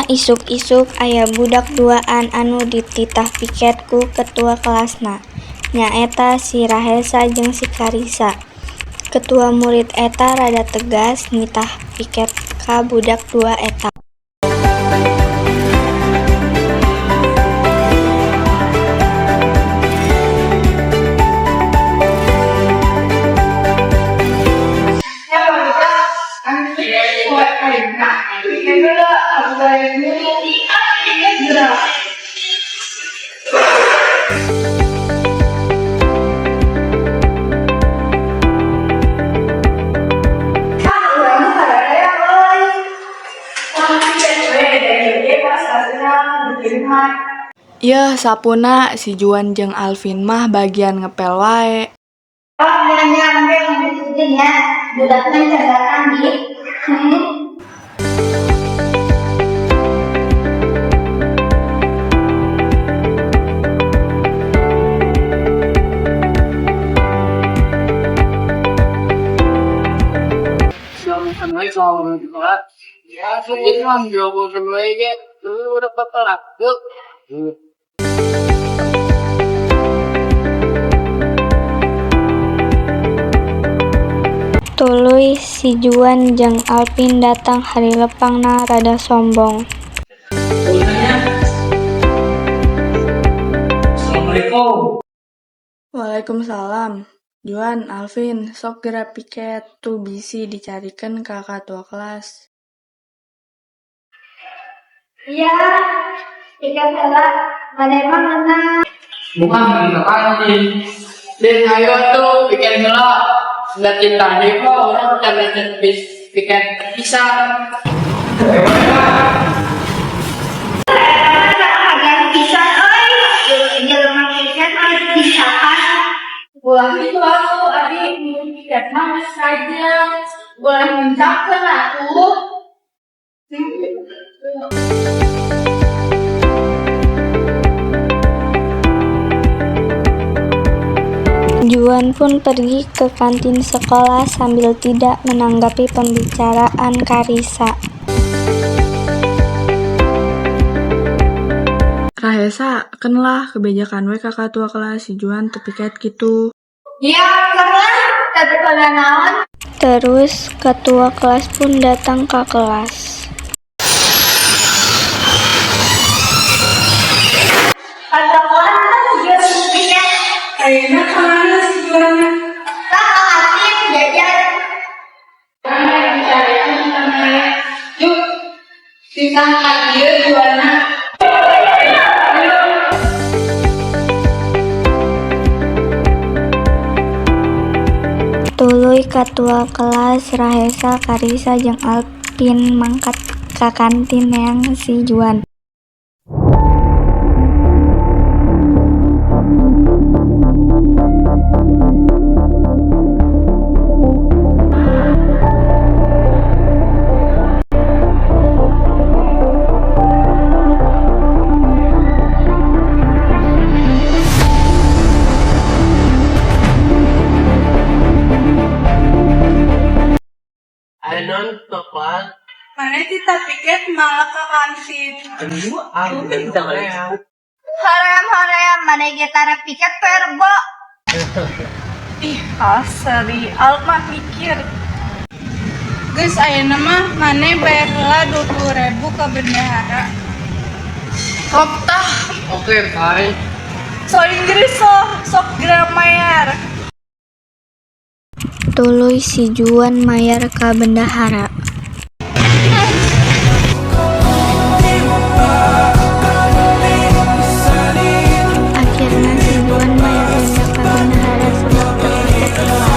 Isuk-isuk aya budak duaan anu dititah piket ku ketua kelasna, nyaeta si Rahesa jeung si Karisa. Ketua murid eta rada tegas nitah piket ka budak dua eta. Yeuh sapuna si Juan jeung Alvin mah bagian ngepel wae. Tuluy si Juan jeung Alvin datang hari lepangna rada sombong. Assalamualaikum. Waalaikumsalam. Juan, Alvin, sok geura piket tuh bisi dicarikeun ka katua kelas. Iya, piket heula, maneh mah meunang. Bukan ke kantin. Din ayo tuh piket heula. Da ti tadi mah urang can piket pisan. Kahagean pisan euy, jelema piket mah disakan. Ulah kitu atuh ari piket mah geus rajeng. Ulah nincakkeun atuh. Juan pun pergi ke kantin sekolah sambil tidak menanggapi pembicaraan Karisa. Rahesa, keun lah kebejakan we ka katua kelas si Juan teu piket kitu. Iya, keun lah, teu naon. Terus ketua kelas pun datang ka kelas. Katua kelas tah si Juan teu piket. Ayeuna ka mana si Juanna? Tah ka kantin jajan. Yuk, titah ka dieu Juanna. Tuluy katua kelas, Rahesa, Karisa jeung Alvin mangkat ka kantin neang si Juan. Aya naon ketua kelas? Maneh titah piket malah ka kantin. Hoream-hoream maneh ge tara piket poe Rebo. Ih, asli Al mah mikir. Geus ayeuna mah maneh bayar heula 20.000 ka bendahara. Sok tah. Oke, bye. So Inggris sok, sok geura mayar. Tuluy si Juan mayar ka bendahara. Akhirna si Juan mayar denda ka bendahara sabab teu piket heula.